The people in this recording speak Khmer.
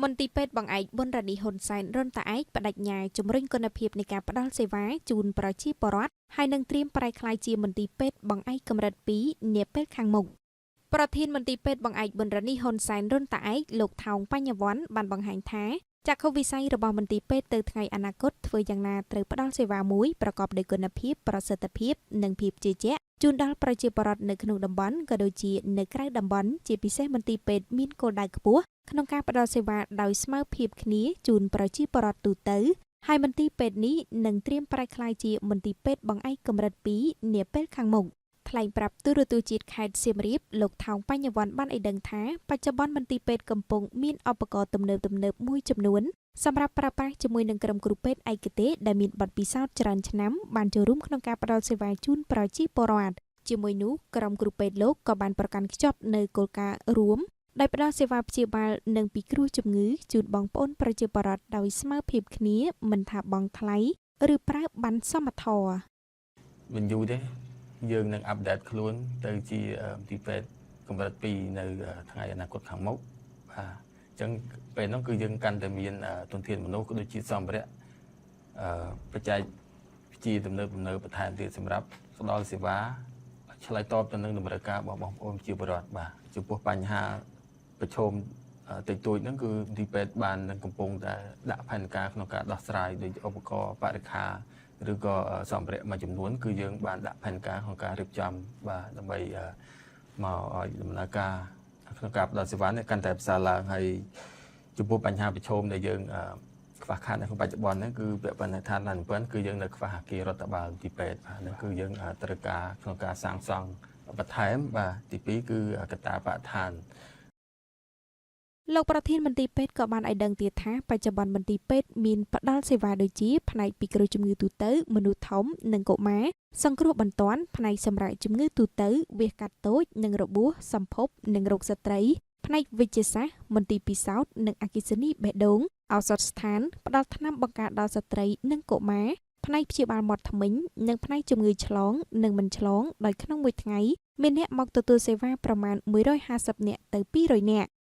មន្ទីរពេទ្យបង្អែកប៊ុនរ៉ានីហ៊ុនសែនរុនតាឯកបដិញ្ញាជំរុញគុណភាពនៃការផ្ដល់សេវាជូនប្រជាពលរដ្ឋហើយនឹងត្រៀមប្រែក្លាយជាមន្ទីរពេទ្យបង្អែកកម្រិត2នាពេលខាងមុខប្រធានមន្ទីរពេទ្យបង្អែកប៊ុនរ៉ានីហ៊ុនសែនរុនតាឯកលោកថោងបញ្ញវន្តបានបង្ហាញថាចក្ខុវិស័យរបស់មន្ទីរពេទ្យទៅថ្ងៃអនាគតធ្វើយ៉ាងណាត្រូវផ្ដល់សេវាមួយប្រកបដោយគុណភាពប្រសិទ្ធភាពនិងភាពជឿជាក់ជូនដល់ប្រជាពលរដ្ឋនៅក្នុងតំបន់ក៏ដូចជានៅក្រៅតំបន់ជាពិសេសមន្ទីរពេទ្យមានគោលដៅខ្ពស់ក្នុងការផ្ដល់សេវាដោយស្មើភាពគ្នាជូនប្រជាពលរដ្ឋទូទៅហើយមន្ទីរពេទ្យនេះនឹងត្រៀមប្រែក្លាយជាមន្ទីរពេទ្យបង្អែកកម្រិត2នាពេលខាងមុខថ្លែងប្រាប់ទូរទស្សន៍ជាតិខេត្តសៀមរាបលោកថោងបញ្ញវន្តបានឲ្យដឹងថាបច្ចុប្បន្នមន្ទីរពេទ្យកំពុងមានឧបករណ៍ទំនើបៗមួយចំនួនសម្រាប់ប្រើប្រាស់ជាមួយនឹងក្រុមគ្រូពេទ្យឯកទេសដែលមានបទពិសោធន៍ច្រើនឆ្នាំបានចូលរួមក្នុងការផ្ដល់សេវាជូនប្រជាពលរដ្ឋជាមួយនោះក្រុមគ្រូពេទ្យលោកក៏បានប្រកាន់ខ្ជាប់នៅគោលការណ៍រួមដោយផ្ដល់សេវាព្យាបាលនិងពិគ្រោះជំងឺជូនបងប្អូនប្រជាពលរដ្ឋដោយស្មើភាពគ្នាមិនថាបង់ថ្លៃឬប្រើប័ណ្ណសមធម៌ មិនយូរទេយើងនឹង update ខ្លួនទៅជាមន្ទីរពេទ្យកម្រិត2នៅថ្ងៃអនាគតខាងមុខបាទអញ្ចឹងពេលនោះគឺយើងកាន់តែមានទុនធានមនុស្សក៏ដូចជាសម្ភារៈបច្ចេកវិទ្យាទំនើបទំនើបបន្ថែមទៀតសម្រាប់ផ្ដល់សេវាឆ្លើយតបទៅនឹងតម្រូវការរបស់បងប្អូនប្រជាពលរដ្ឋបាទចំពោះបញ្ហាប្រឈមតិចតួចហ្នឹងគឺមន្ទីរពេទ្យបាននឹងកំពុងតែដាក់ផែនការក្នុងការដោះស្រាយដូចឧបករណ៍បរិក្ខារឬក៏សម្ភារៈមួយចំនួនគឺយើងបានដាក់ផែនការក្នុងការរៀបចំបាទដើម្បីមកឲ្យដំណើរការក្នុងការផ្ដល់សេវានេះកាន់តែប្រសើរឡើងហើយចំពោះបញ្ហាប្រឈមដែលយើងខ្វះខាតនៅក្នុងបច្ចុប្បន្នហ្នឹងគឺពាក់ព័ន្ធនឹងឋានឡានពន្ធគឺយើងនៅខ្វះអគាររដ្ឋបាលមន្ទីរពេទ្យបាទហ្នឹងគឺយើងត្រូវការក្នុងការសាងសង់បន្ថែមបាទទី2គឺកត្តាបរិស្ថាន លោកប្រធានមន្ទីរពេទ្យក៏បានឲ្យដឹងទៀតថាបច្ចុប្បន្នមន្ទីរពេទ្យមានផ្ដល់សេវាដូចជាផ្នែកពិគ្រោះជំងឺទូទៅមនុស្សធំនិងកុមារសង្គ្រោះបន្ទាន់ផ្នែកសម្រាកជំងឺទូទៅវះកាត់តូចនិងរបួសសម្ភពនិងរោគស្ត្រីផ្នែកវិទ្យាសាស្ត្រមន្ទីរពិសោធន៍និងអគ្គិសនីបេះដូងឱសថស្ថានផ្ដល់ថ្នាំបង្ការដល់ស្ត្រីនិងកុមារផ្នែកព្យាបាលមាត់ធ្មេញនិងផ្នែកជំងឺឆ្លងនិងមិនឆ្លងដោយក្នុងមួយថ្ងៃមានអ្នកមកទទួលសេវាប្រមាណ150នាក់ទៅ200នាក់។